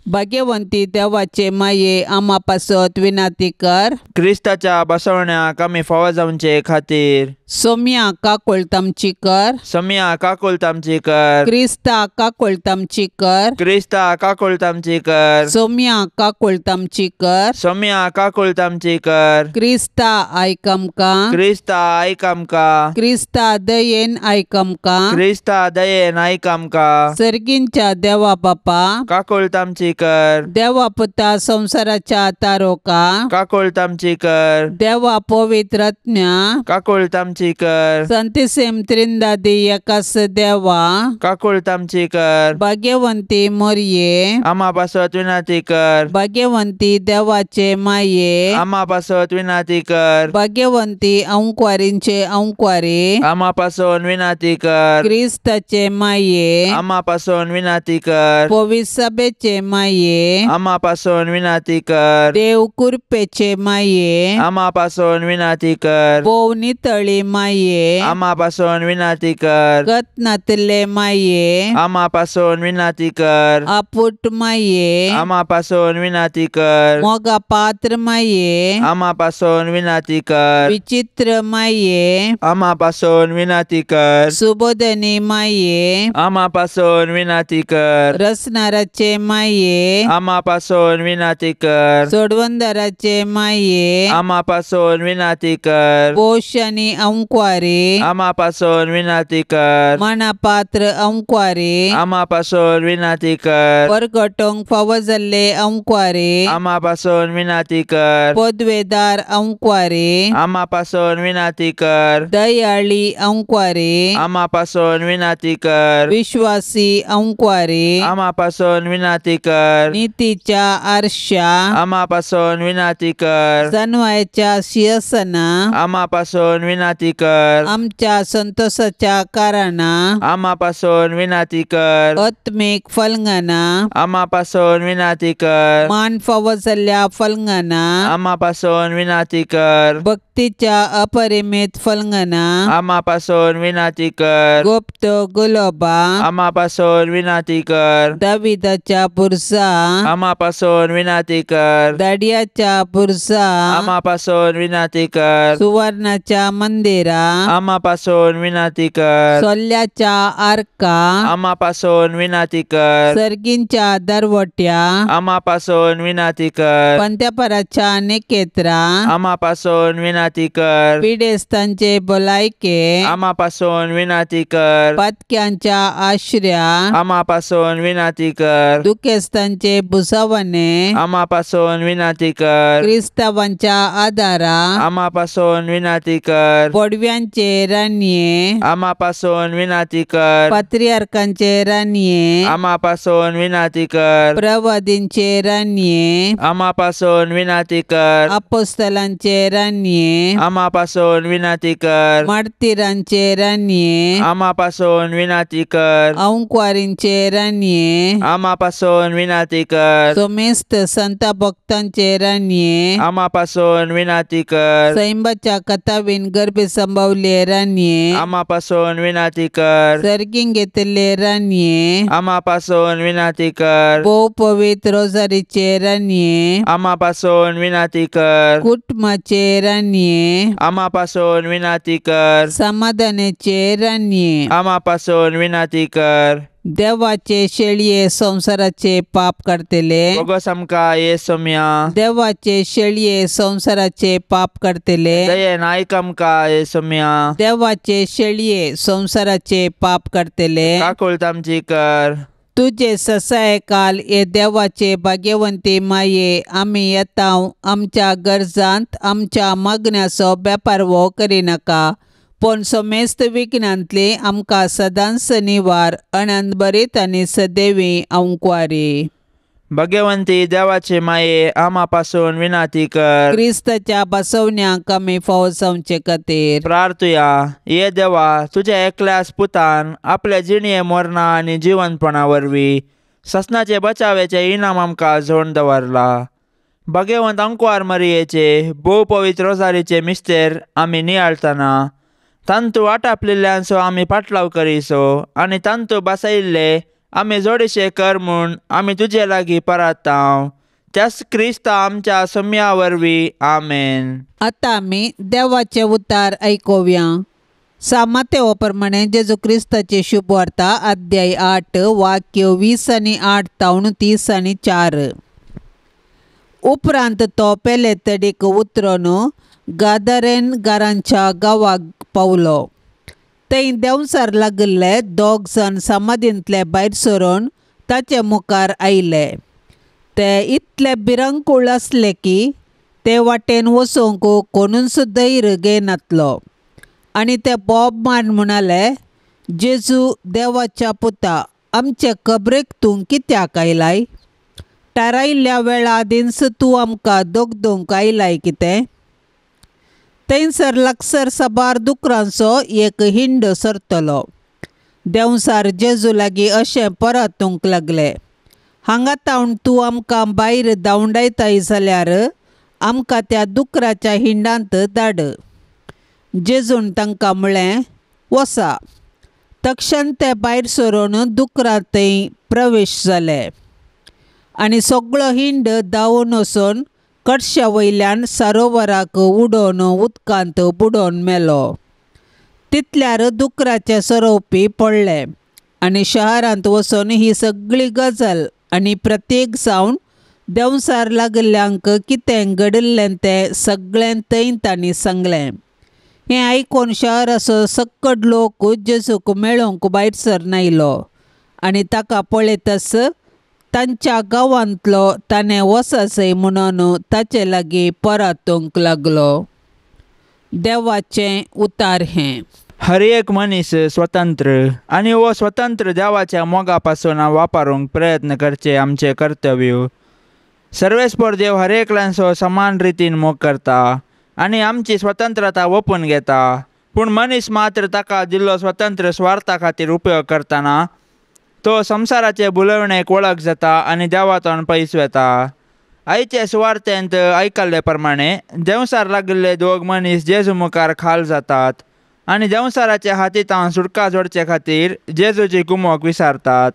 भाग्यवंती देवाचे माये आमा पासत विनाती कर। क्रिस्ताच्या बसवण्याक आमी फावो जावचे खातीर सोम्या काकुळतामची कर। सोम्या काकुळतामची कर। क्रिस्ता काकुळतामची कर। क्रिस्ता काकुळतामची कर। सोम्या काकुळतामची कर। सोम्या काकुळतामची कर। क्रिस्ता आयक आमकां। क्रिस्ता आयक आमकां। क्रिस्ता दयेन आयक आमकां। क्रिस्ता दयेन आयक आमकां। सर्गींच्या देवा बापा काकुळतामची कर। देवा पुता संसाराच्या तारोका काकुळतामची कर। देवा पवित्र आत्म्या काकुळतामची कर। संतिसेम त्रिंदादी एकास देवा काकुळतामची कर। भाग्यवंती मोरये आमा पासत विनाती कर। भाग्यवंती देवाचे माये आमा पासत विनाती कर। भाग्यवंती अंकवारींचे अंकवारी आमा पासून विनाती कर। क्रिस्ताचे माये आमा पासून विनाती कर। पवित्र सभेचे माये आमा पासून विनाती कर। देव कृपेचे माये आमा पासून विनाती कर। भोव नितळी माये आमा पासून विनाती कर। गतनातले माये आमा पासून विनाती कर। आपुट माये आमा पासून विनाती कर। मोगा पात्र माये आमा पासून विनाती कर। विचित्र माये आमा पासून विनाती कर। सुबोधनी माये आमा पासून विनाती कर। रसनाराचे माये आमा पासून विनाती कर। सोडवंदराचे माये आमा पासून विनाती कर। पोश आनी अंकवारी आमा पासून विनाती कर। मनापात्र अंकवारी आमा पासून विनाती कर। परगटोंक फावो जाल्ले अंकवारी आमा पासून विनाती कर। पदवेदार अंकवारी आमा पासून विनाती कर। दयाळी अंकवारी आमा पासून विनाती कर। विश्वासी अंकवारी आमा पासून विनाती कर। नीतीच्या आरशा आमा पासून विनाती कर। जनवायच्या शिरसना आमा पासून विनाती कर। आमच्या संतोषाच्या कारणा आमा पासून विनाती कर। आत्मिक फलंगना आमा पासून विनाती कर। मान फावो जाल्ल्या फलंगना आमा पासून विनाती कर। भक्तीच्या अपरिमित फलंगना आमा पासून विनाती कर। गुप्त गुलोबा आमा पासून विनाती कर। दाविदाच्या बुरसा आमा पासून विनाती कर। दाडियाच्या बुरसा आमा पासून विनाती कर। सुवर्णाच्या मंदिरा आमा पासून विनाती कर। सोल्याच्या आर्का आमा पासून विनाती कर। सर्गींच्या दरवट्या आमा पासून विनाती कर। पंत्यापराच्या निकेत्रा आमा पासून विनाती कर। पिडेस्तांचे भलायके आमा पासून विनाती कर। पातक्यांच्या आश्र्या आमा पासून विनाती कर। दुखेस्तांचे भुसावणे आमा पासून विनाती कर। क्रिस्तावांच्या आदारा आमा पासून विनाती कर। पडव्यांचे रानये आमा पासून विनाती कर। पात्रियार्कांचे रानये आमा पासून विनाती कर। प्रवादींचे रानये आमा पासून विनाती कर। अपोस्तलांचे रानये आमा पासून विनाती कर। मार्तीरांचे रानये आमा पासून विनाती कर। अंकवारींचे रानये आमा पासून विनाती कर। सोमेस्त संत भक्तांचे रानये आमा पासून विनाती कर। सैंबाच्या कथावीन गर्भे संभवले रानये आमा पासून विनाती कर। सर्गीं घेतिल्ले रानये आमा पासून विनाती कर। भोव पवित्र रोजारीचे रानये आमा पासून विनाती कर। कुटुंबाचे रानये आमा पासून विनाती कर। समाधानाचे रानये आमा पासून विनाती कर। देवाचे शेळये संसाराचे पाप करतले बोगस आमकां ये सोम्या। देवाचे शेळये संसाराचे पाप करतले दयेन आयक आमकां ये सोम्या। देवाचे शेळये संसाराचे पाप करतले काकुळतामची कर। तुझे ससाय काल हे देवाचे भाग्यवंती माये आमी येता आमच्या गरजांत आमच्या मागण्याचो बेपारवो करिनाका पूण समेस्त विघ्नांतली आमकां सदांच निवार अनंतभरीत आनी सदैवी अंकवारी। भगवंती देवाचे माये आमा पासून विनाती कर। क्रिस्ताच्या बसवण्याक आमी फावो जावचे खातीर प्रार्थुया। ये देवा, तुझ्या एकल्याच पुतान आपल्या जिणये मरणा आनी जिवनपणा वरवीं ससनाचे बचावेचे इनाम आमकां जोड दवरला। भगवंत अंकवार मरियेचे भोव पवित्र रोजारीचे मिस्तेर आमी नियाळतना तांतू वाटापलिल्ल्यांचो आमी पाटलाव करीसो आनी तांतू बसयल्ले आमी जोडीशे कर म्हूण आमी तुजे लागीं परतांव त्याच क्रिस्ता आमच्या सम्या वरवीं आमेन. आतां आमी देवाचे उतार आयकुया. सामातेव प्रमाणे जेजू क्रिस्ताची शुभवार्ता अध्याय 8 वाक्य 20 आनी 8 तावन 30 आनी 4. उपरांत तो पेले तडीक उतरून गादरेन गारांच्या गांवाक पावलो. थंय देंवचार लागिल्ले दोग जाण समाधींतले भायर सरून ताचे मुखार आयले. ते इतले भिरांकूळ आसले की ते वाटेन वचूंक कोणूच धैर्य घेयनातलो. आनी ते बोब मान म्हणाले, जेजू देवाच्या पुता, आमचे कबरेक तूं कित्याक आयलाय? थारायिल्ल्या वेळा आदींच तूं आमकां दोगदोंक आयलाय कितें? थंयसर लागसर साबार दुकरांचो एक हिंड सरतलो. देंवचार जेजू लागीं अशें परतूंक लागले, हांगा तावन तूं आमकां भायर धांवडायताय जाल्यार आमकां त्या दुकराच्या हिंडांत धाड. जेजून तांकां म्हळें, वसा. तक्षण ते भायर सरून दुकरां थंय प्रवेश जाले आनी सगळो हिंड धांवून वचून कडश्या वयल्यान सरोवराक उडोवन उदकांत बुडोवन मेलो. तितल्यार दुकराचे सरोवपी पडले आनी शहरांत वचून ही सगळी गजाल आनी प्रत्येक जावन देंवचार लागिल्ल्यांक कितें घडिल्लें तें सगळें थंय तांणी सांगलें. हें आयकून शहराचो सक्कड लोक जेजूक मेळोवंक भायर सरन आयलो आनी ताका पळयतच तांच्या गांवांतलो ताणें वचसय म्हणून ताचे लागीं परतूंक लागलो. देवाचें उतार हें. हर एक मनीस स्वतंत्र आनी हो स्वतंत्र देवाच्या मोगा पासून वापरूंक प्रयत्न करचे आमचें कर्तव्य. सर्वेस्पर देव हर एकल्यांचो समान रितीन मोग करता आनी आमची स्वतंत्रता ओपून घेता. पूण मनीस मात्र ताका दिल्लो स्वतंत्र स्वार्था खातीर उपयोग करतना तो संवसाराचे भुलवणेक वळख जाता आनी देवातून पयस वता. आयचे सुवार्तेंत आयकल्ले प्रमाणे देंवचार लागिल्ले दोग मनीस जेजू मुखार खाल जातात आनी देंवचाराच्या हातींत सुटका जोडचे खातीर जेजूची कुमोक विसारतात.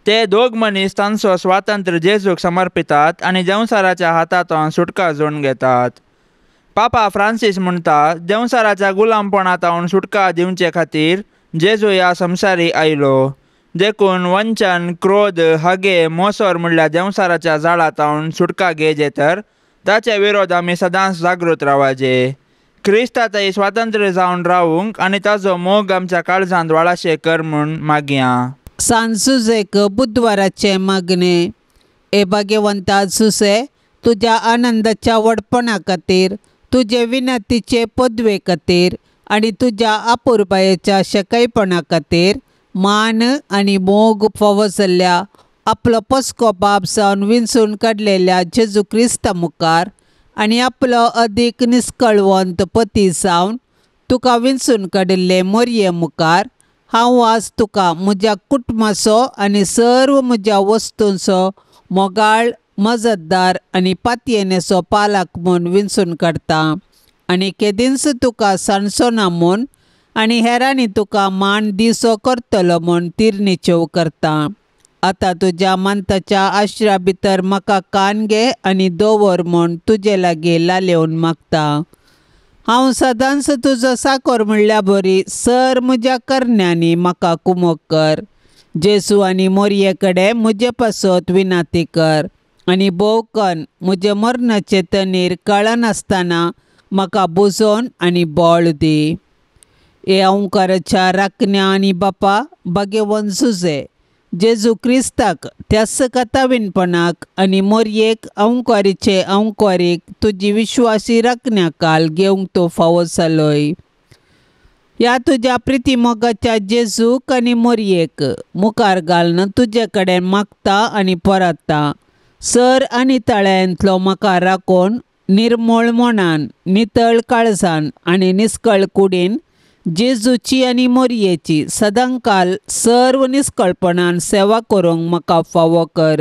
ते दोग मनीस तांचो स्वातंत्र्य जेजूक समर्पितात आनी देंवचाराच्या हातांतून सुटका जोडून घेतात. पापा फ्रांसीस म्हणटा, देंवचाराच्या गुलामपणांतून सुटका दिवचे खातीर जेजू ह्या संवसारी आयलो. देखून वंचन, क्रोध, हगे, मोसोर म्हणल्यार देंवचाराच्या जाळांतून सुटका घेजे तर ताचे विरोध आमी सदांच जागृत रावाचे. क्रिस्तातय स्वातंत्र्य जावन रावूंक आनी ताजो मोग आमच्या काळजांत वाळाशे कर म्हूण मागया. सांजुजेक बुधवाराचें मागणें. ए भाग्यवंता जुसे, तुज्या आनंदाच्या व्हडपणा खातीर, तुजे विनंतीचे पदवे खातीर आनी तुज्या अपुरबायेच्या शेकायपणा खातीर मान आनी मोग फावो जाल्ल्या आपलो पस्को बाप जावन विंचून काडलेल्या जेजू क्रिस्ता मुखार आनी आपलो अदीक निस्कळवंत पती जावन तुका विंचून काडिल्ले मोरये मुखार हांव आज तुका म्हज्या कुटुंबाचो आनी सर्व म्हज्या वस्तूंचो मोगाळ, मजतदार आनी पातयेनेचो पालक म्हूण विंचून काडटा आनी केदींच तुका सांडचो ना म्हूण आनी हेरांनी तुका मान दिसो करतलो म्हूण तिरनिचेव करता. आतां तुज्या मानताच्या आश्रा भितर म्हाका कान घे आनी दवर म्हूण तुजे लागीं लालेवन मागता. हांव सदांच तुजो साकोर म्हणल्या बरी सर म्हज्या करण्यांनी म्हाका कुमोक कर. जेजू आनी मोरये कडेन म्हजे पासत विनाती कर आनी भोवकन म्हजे मरणाचे तनीर कळनासतना म्हाका बुजोवन आनी बळ दी. हे ओंकाराच्या राखण्या आनी बापा भाग्यवंत जुजे जेजू क्रिस्ताक त्याच कथावीनपणाक आनी मोरयेक ओंकारीचे ओंकारीक तुजी विश्वासी राखण्या काल घेवंक तो फावो जालोय. ह्या तुज्या प्रितीमोगाच्या जेजूक आनी मोरयेक मुखार घालून तुजे कडेन मागता आनी परतता. सर आनी तळ्यांतलो म्हाका राखून निर्मळ मनान, नितळ काळजान आनी निस्कळ कुडीन जेजूची आनी मोरयेची सदांकाल सर्व निस्कळपणान सेवा करूंक म्हाका फावो कर.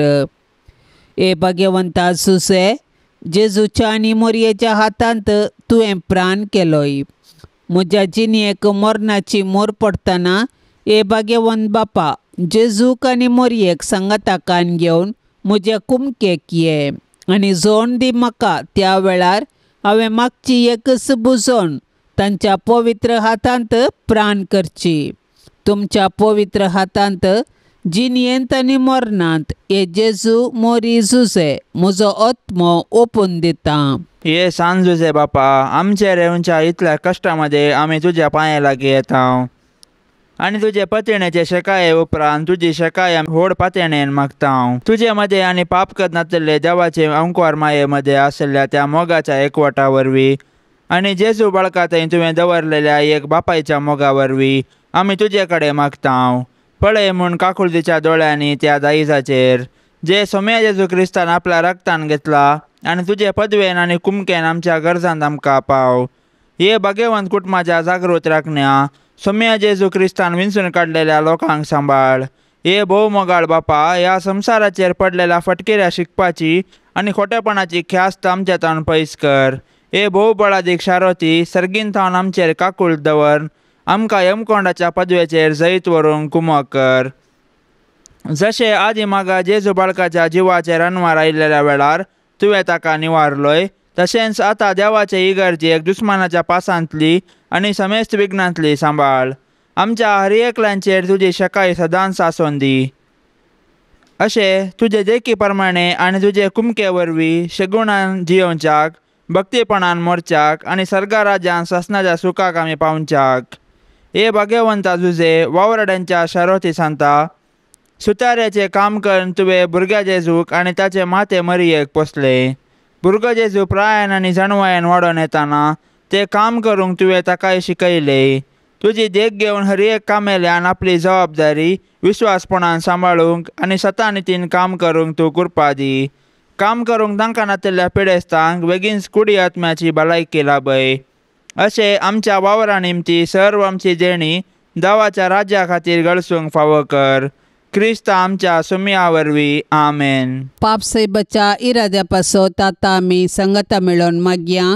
हे भाग्यवंता सुसे, जेजूच्या आनी मोरयेच्या हातांत तुवें प्राण केलोय. म्हज्या जिणेक मरणाची मोर पडटना हे भाग्यवंत बापा जेजूक आनी मोरयेक सांगाता कान घेवन म्हज्या कुमकेक ये आनी जोण दी म्हाका. त्या वेळार हांवें मागची एकच बुजोवन तांच्या पवित्र हातांत प्राण करची. तुमच्या पवित्र हातांत जिणेंत आनी मरणांत हे जेजू मोरी जुजे म्हजो आत्मो ओपून दिता. हे सान जुजे बापा, आमचे रेवच्या इतल्या कश्टा मदें आमी तुज्या पांया लागीं येता आनी तुजे पतेणेचे शेकाये उपरांत तुजी शेकाय व्हड पातेणेन मागता. तुजे मदें आनी पाप करनातले देवाचे अंकवार माये मदें आशिल्ल्या त्या मोगाच्या एकवटा वरवीं आनी जेजू बाळका थंय तुवें दवरलेल्या एक बापायच्या मोगा वरवीं आमी तुजे कडेन मागता. पळय म्हूण काकुळतीच्या दोळ्यांनी त्या दायजाचेर जे सोम्या जेजू क्रिस्तान आपल्या रक्तान घेतला आनी तुजे पदवेन आनी कुमकेन आमच्या गरजांत आमकां पाव. हे भाग्यवंत कुटुंबाच्या जागृत राखण्या सोम्या जेजू क्रिस्तान विंचून काडलेल्या लोकांक सांबाळ. हे भोव मोगाळ बापा, ह्या संवसाराचेर पडलेल्या फटकिऱ्या शिकपाची आनी खोटेपणाची ख्यास्त आमच्या थावन पयस कर. हे भोव बळादीक शारोती सर्गीन थावन आमचेर काकूळ दवर आमकां यमकोंडाच्या पदवेचेर जैत व्हरूंक कुमक कर. जशें आदी मागा जेजू बाळकाच्या जिवाचेर अनवार आयिल्ल्या वेळार तुवें ताका निवारलोय, तशेंच आतां देवाचे इगर्जेक दुस्मानाच्या पासांतली आनी समेस्त विघ्नांतली सांबाळ. आमच्या हर एकल्यांचेर तुजी शकाय सदांच आसून दी. अशें तुजे देखी प्रमाणे आनी तुजे कुमके वरवीं शेगुणान जियोवच्याक, भक्तीपणान मोरच्याक आनी सर्गा राज्यान सासणाच्या सुखाक आमी पावच्याक. हे भाग्यवंता जुजे, वावराड्यांच्या शारोती सांता, सुताऱ्याचें काम करून तुवें भुरग्या जेजूक आनी ताचे माते मरियेक पोसले. भुरगो जेजू प्रायान आनी जाणवायान वाडोवन येताना तें काम करूंक तुवें ताकाय शिकयलें. तुजी देख घेवन हर एक कामेल्यान आपली जबाबदारी विस्वासपणान सांबाळूंक आनी सतानितीन काम करूंक तूं कृपा दी. काम करूंक तांकां नातिल्ल्या पिडेस्तांक बेगीनच कुडी आत्म्याची भलायकी लाभय. अशें आमच्या वावरा निमती सर्व आमची देणी देवाच्या राज्या खातीर गळसूंक फावो कर. क्रिस्त आमच्या सुमया वरवीं. आमेन. पाप साहेबाच्या इराद्या पासत आतां आमी संगता मेळोवन मागया.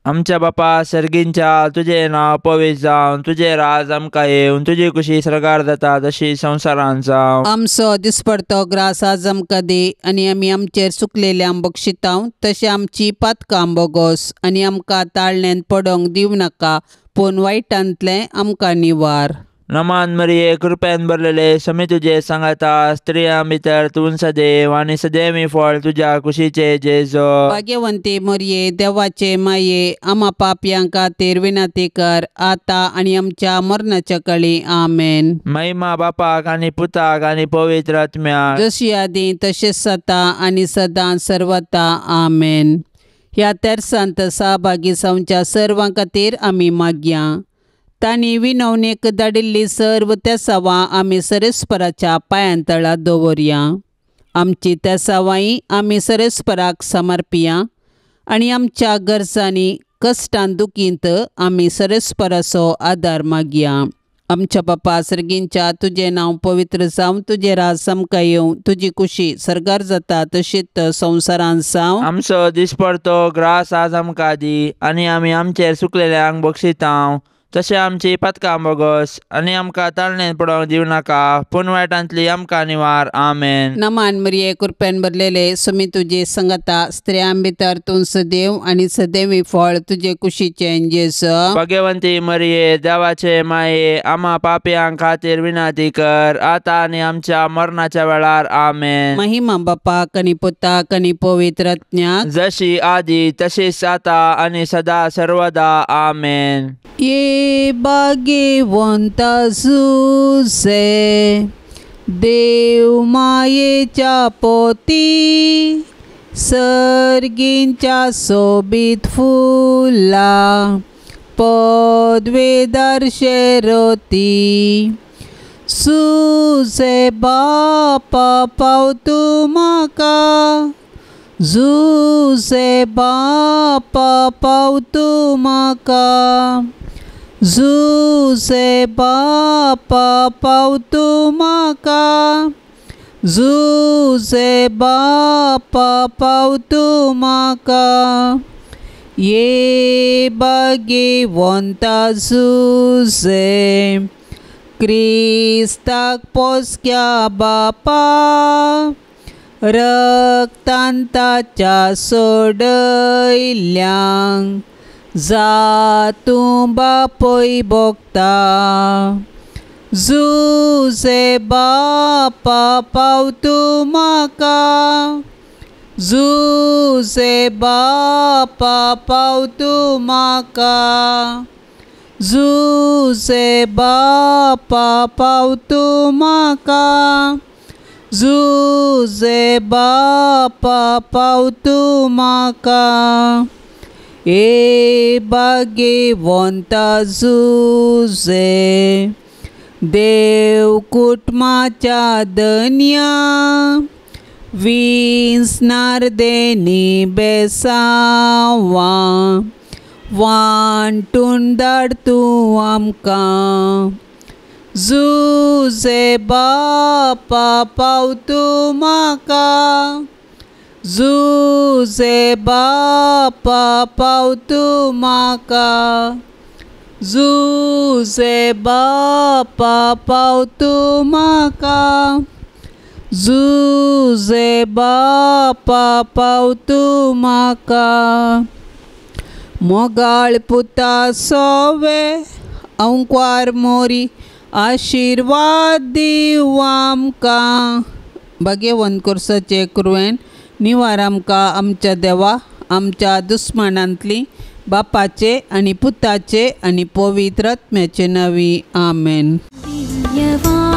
आमच्या बापा सर्गींच्या, तुजें नांव पवित्र जावन, तुजें राज आमकां येवन, तुजी कुशी सर्गार जाता तशी संवसारांत जावं. आमचो दिसपडतो ग्रास आज आमकां दी आनी आमी आमचेर चुकलेल्यांक बक्षितांव तशें आमची पातकां बोगोस आनी आमकां ताळण्यांत पडोंक दिवं नाका पूण वायटांतलें आमकां निवार. नमान मरिये, कृपेन भरलेले, समी तुजे सांगाता, स्त्रियां भितर तूं सदैव आनी सदैवी फळ तुज्या कुशीचे जेजो. भाग्यवंती मरिये, देवाचे माये, आमा पापयां खातीर विनंती कर आतां आनी आमच्या मरणाच्या कळी. आमेन. महिमा बापाक आनी पुताक आनी पवित्र आत्म्याक, जशी आदी तशेंच जाता आनी सदां सर्वता. आमेन. ह्या तेरसांत सहभागी जावच्या सर्वां खातीर आमी मागया. तांणी विनवणेक धाडिल्ली सर्व तेसावां आमी सरेस्पराच्या पांयांतळा दवरया. आमची तेसावांय आमी सरेस्पराक समर्पिया आनी आमच्या गरजांनी कश्टान दुखींत आमी सरेस्पराचो आदार मागया. आमच्या बापा सर्गींच्या, तुजें नांव पवित्र जावं, तुजें राज आमकां येवं, तुजी कुशी सर्गार जाता तशीच संवसारांत जावं. आमचो दिसपडतो ग्रास आज आमकां दी आनी आमी आमचेर चुकलेल्यांक बक्षितांव तशें आमची पातकां बोगस आनी आमकां ताळणेन पडोवंक दिवं नाका पूण वायटांतली आमकां निवार. आमेन. नमान मरिये, कृपेन भरलेले, सुमी तुजी संगता, स्त्रियां भितर तूं सदैव आनी सदैवी फळ तुजे कुशीचें जेजू. भाग्यवंती मरिये, देवाचे माये, आमा पापयां खातीर विनंती कर आतां आनी आमच्या मरणाच्या वेळार. आमेन. महिमा बापाक आनी पुताक आनी पवित्र आत्म्याक, जशी आदी तशीच आतां आनी सदा सर्वदा. आमेन. ये भाग्यवंता जुजे, देव मायेच्या पोती, सर्गींच्या सोबीत फुला पदवेदार शेरोती. सुजे बापा पाव तूं म्हाका, जुजे बापा पाव तूं म्हाका, जुजे बापा पाव तूं म्हाका, जुजे बापा पाव तूं म्हाका. ये भाग्यवंता जुजे क्रिस्ताक पोसक्या बापा रक्तान ताच्या सोडयल्यांक जा तूं बापय भोगता. जुजे बापा पाव तूं म्हाका जुजे बापा पाव तूं म्हाका जुजे बापा पाव तूं म्हाका जुजे बापा पाव तूं म्हाका. ए भाग्यवंता जुजे देव कुटुंबाच्या धनया विंचणार देनी बेसांवां वांटून धाड तूं आमकां. जुजे बापा पाव तूं म्हाका जुजे बापा पाव तूं म्हाका जुजे बापा पाव तूं म्हाका जुजे बापा पाव तूं म्हाका. मोगाळ पुता सोवे अंकवार मोरी आशिर्वाद दिवं आमकां. भाग्यवंत कोर्साचे कुरवेन निवार आमकां आमच्या देवा आमच्या दुस्मानांतली बापाचे आनी पुताचे आनी पवित्र आत्म्याचे नांवी आमेन. दिव्यवाणी.